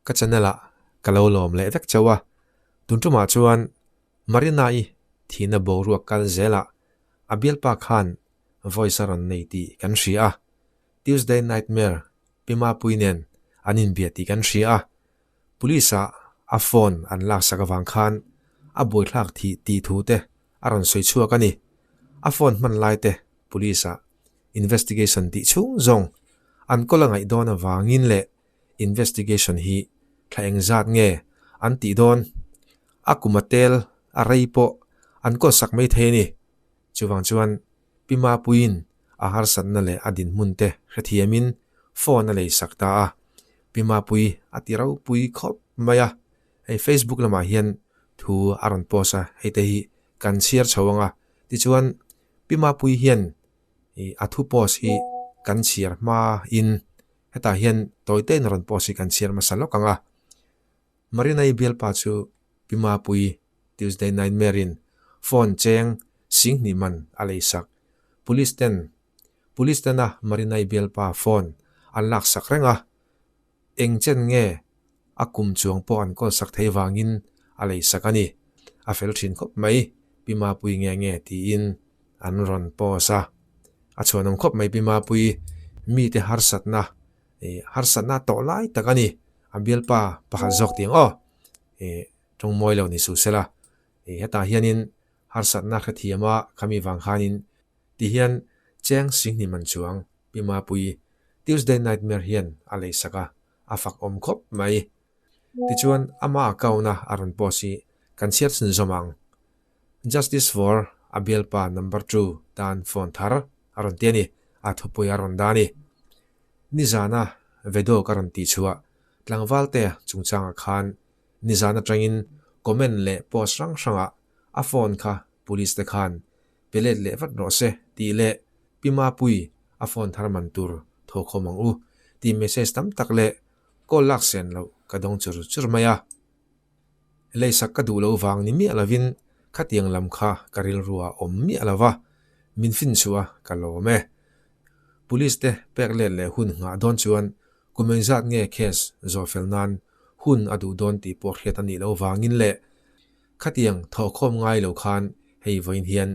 Ka channel ah ka lo lawm leh vek chauh a, tun tumah chuan Marina-i thihna boruak kal zelah a bialpa khan voice a rawn nei tih kan hria a, Tuesday Nightmare Pi Mapui nen an inbia tih kan hria a, Police ah a phone an laksak avang khan a buaithlak thih tih thu te a rawn sawi chhuak a ni. A phone hman lai te Police ah investigation tih chhung zawng an kawl a ngaih dawn avangin leh investigation hi thla engzat nge an tih dawn? A kum a tel a rei pawh an kawl sak mai thei a ni. Chuvang chuan Pi Mapuiin a harsatna leh a dinhmun te hrethiamin phone a lei sak ta a. Pi Mapui a ti ropui khawp mai a, hei Facebook lamah hian thu a rawn post a, hei te hi kan chhiar chho ang a. Tichuan Pi Mapui hian a thu post hi kan chhiar hmain Hetah hian tawitein rawn post hi kan chhiar hmasa lawk ang a. Marina-i bialpa chu Pi Mapui, Tuesday Nightmare-in phone cheng Singhnih man a leisak. Police ten Police tena Marina-i bialpa phone an laksak reng a, eng chen nge a kum chuang pawh an kawlsak thei vangin a leisak a ni. A fel thin khawp mai, Pi Mapui nge nge tiin an rawn post a. A chhuanawm khawp mai Pi Mapui, mite harsatna, ih harsatna tawh lai tak a ni. A bialpa pakhat zawk tih ang aw, ih tawng mawi lo ni suh sela. Ih hetah hianin harsatna hrethiam a khami vang khanin ti hian cheng Singhnim an chuang Pi Mapui Tuesday Nightmare hian a leisak a, a fak awm khawp mai. Tichuan ama account a a rawn post hi kan chhiar chhun zawm ang. Justice for a bialpa number two tan phone thar a rawn ti a ni, a thupui a rawn dah a ni. Nizana video ka rawn tih chhuah tlangval te chungchangah khan nizan atangin comment leh post hrang hrangah a phone kha police te khan pe let leh vat rawh se tih leh Pi Mapui a phone thar man tur thawkhawm ang u tih message tam tak leh Call lak sen loh ka dawng chur chur mai a. Leisak ka duh loh vang ni miah lovin khatiang lam kha ka rilru ah awm miah lo va, min fin chhuah a ka lawm e. Police te pek let leh hun nghah dawn chuan kum engzat nge case zawh fel nan hun a duh dawn tih pawh hriat a nih loh vangin leh khatiang thawhkhawm ngai lo khan hei vawiin hian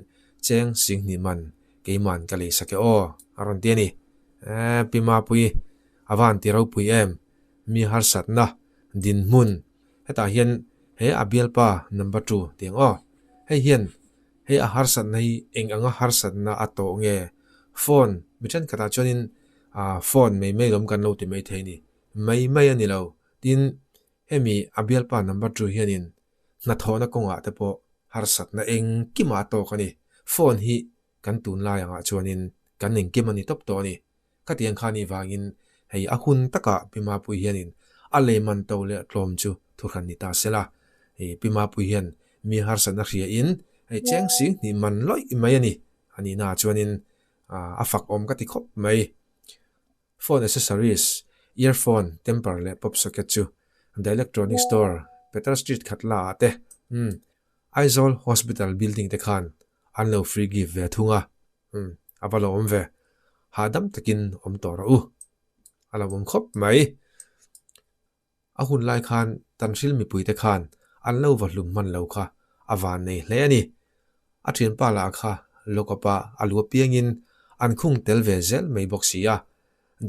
cheng Singhnih man keiman ka leisak e aw a rawn ti a ni. Eeh Pi Mapui. A van ti ropui em? Mi harsatna, dinhmun, hetah hian he a bialpa number two tih ang aw. Hei hian hei a harsatna hi eng anga harsatna a tawh nge? Phone, mi thenkhatah chuanin ah phone mai mai lawm kan lo ti mai thei a ni. Mai mai a ni lo. Tin, hemi a bialpa number two hianin hnathawhna kawngah te pawh harsatna engkimah a tawk a ni. Phone hi kan tunlai angah chuanin kan engkim a ni tawp tawh a ni. Khatiang kha nih vangin hei a hun takah Pi Mapui hianin a lei man to leh tlawm chu thuhran ni ta sela. Hei Pi Mapui hian mi harsatna hriain hei cheng sing hnih man lawih mai a ni. A nihnaah chuanin a fak awm ka ti khawp mai. Phone accessories, earphone, temper leh pop socket chu The Electronic Store, Peter Street khat la ah te, umm, Aizawl Hospital building te khan an lo free give ve thung a. Umm, a va lo awm ve. Hahdam takin awm tawh rawh u. A lo awm khawp mai. A hun lai khan Tanhril mipuite khan an lo va hlum hman lo kha a van nei hle a ni. A thianpa lah kha lockup ah a lu apiangin an khung tel ve zel mai bawk si a.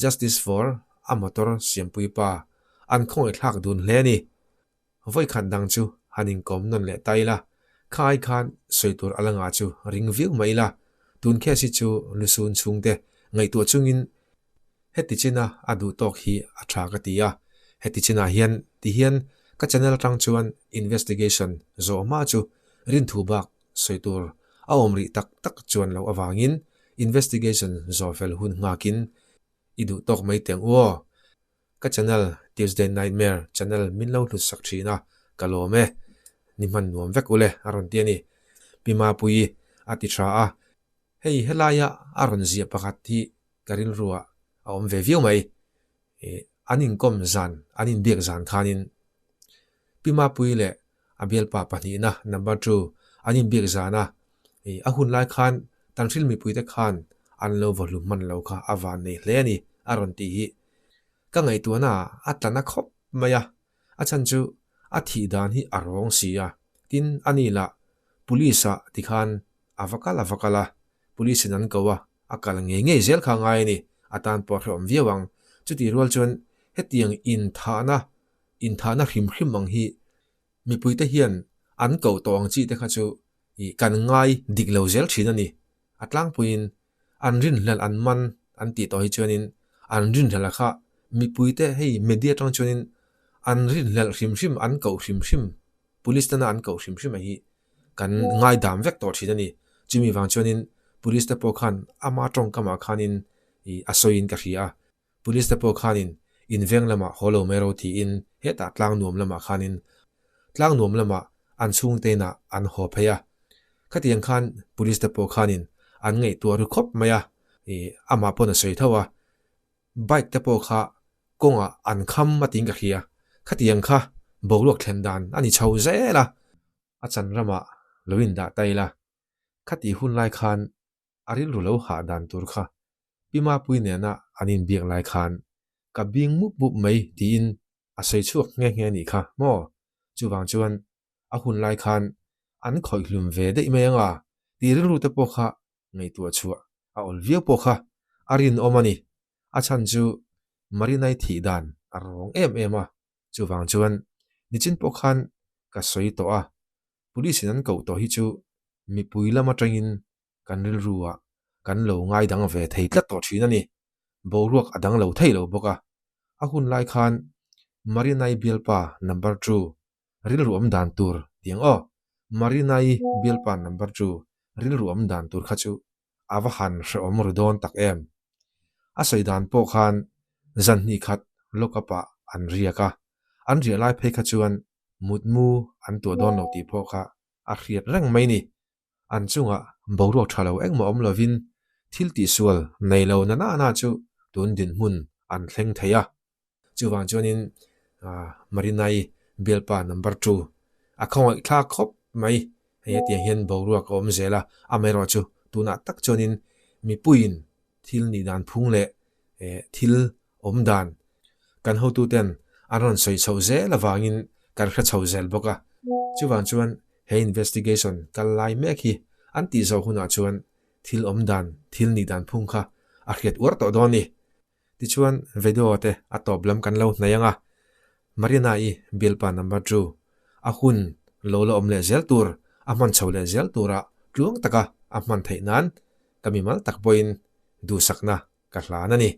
Justice for a motor siampui pa an khawngaihthlak dun hle a ni. Vawikhat dang chu han inkawm nawn leh ta ila, kha ai khan sawi tur a la ngah chu ring viau mai ila, tun case hi chu lusun chhungte ngaihtuah chungin heti china a duh tawk hi a tha ka ti a, heti chinah hian ti hian ka channel atang chuan investigation zawh hma chu rinthu bak sawi tur a awm rih tak tak chuan loh avangin investigation zawh fel hun nghakin i duh tawk mai teng u aw. Ka channel Tuesday Nightmare channel min lo hlut sak thin a, ka lawm e. Ni hman nuam vek ule a rawn ti a ni. Pi Mapuii a ti tha a, hei helaia a rawn ziah pakhat hi ka rilruah a awm ve viau mai. Ih an inkawm zan, an inbiak zan khanin Pi Mapuii leh a bialpa pahnihna number two an inbiak zan a, ih a hun lai khan Tanhril mipuite khan an lo vaw hlum hman lo kha a van nei hle a ni a rawn tih hi ka ngaihtuahna a tla na khawp mai a. A chhan chu a thih dan hi a rawng si a, tin a ni lah Police ah tikhan a va kal a va kal a, Police in an ko a, a kal ngei ngei zel kha a ngai a ni, a tan pawh a hrehawm viau ang. Chutih rual chuan hetiang inthahna, inthahna hrim hrim ang hi Mipuite hian an koh tawh ang chi te kha chu ih kan ngai dik lo zel thin a ni. A tlangpuiin an rinhlelh an man an tih tawh hi chuanin an rinhlelh a kha mipuite hei media atang chuanin an rinhlelh hrim hrim an koh hrim hrim police tana an koh hrim hrim a hi kan ngaidam vek tawh thin a ni. Chumi vang chuanin police te pawh khan ama tawngkamah khanin ih a sawiin ka hria a. Police te pawh khanin in veng lamah haw lo mai ro tiin hetah tlang nuam lamah khanin tlang nuam lamah an chhungte inah an haw phei a. Khatiang khan police te pawh khanin an ngaihtuah ru khawp mai a, ih amah pawn a sawi tho a, bike te pawh kha kawngah an kham a tiin ka hria. Khatiang kha boruak thlen dan a ni chho zel a, a chan ramah lo indah ta ila. Khatih hun lai khan a rilru lo hah dan tur kha Pi Mapui nena an inbiak lai khan ka bing mup mup mai tiin a sawi chhuak nghe nghe anih kha maw? Chuvang chuan a hun lai khan an khawih hlum ve daih mai anga tih rilru te pawh kha ngaihtuah chhuah a awl viau pawh kha a rinawm a ni. A chhan chu Marinai thih dan a rawng em em a, chuvang chuan nichin pawh khan ka sawi tawh a, Police in an koh tawh hi chu mipui lam atangin kan rilru ah kan lo ngaidang ve thei tlat tawh thin a ni. Boruak a dang lo thei lo bawk a. A hun lai khan Marinai bialpa number two rilru awm dan tur tiang aw. Marinai bialpa number two rilru awm dan tur kha chu a va han hrehawm ru dawn tak em. A sawi dan pawh khan zan hnih khat lock up ah an riak a, an riah lai phei kha chuan mutmu an tuah dawn lo tih pawh kha a hriat reng mai ni. An chungah boruak tha lo engmah awm lovin thil tihsual nei lo na na na chu tun dinhmun an thleng thei a. Chuvang chuanin Marinai bialpa number two a khawngaih thlak khawp mai. Hei hetiang hian boruak a awm zel a, amaherawhchu tunah tak chuanin mipuiin thil nih dan phung leh thil awm dan kan hotuten an rawn sawi chhoh zel avangin kan hre chho zel bawk a. Chuvang chuan he investigation kal lai mek hi an tih zawh hunah chuan thil awm dan, thil nih dan phung kha a hriat uar tawh dawn a ni. Tichuan video te a tawp lam kan lo hnaih ang a, Marina-i bialpa number two a hun lo la awm leh zel tur, a hman chho leh zel tura tluang taka a hman theih nan ka mimal tak pawhin duhsakna ka hlan a ni.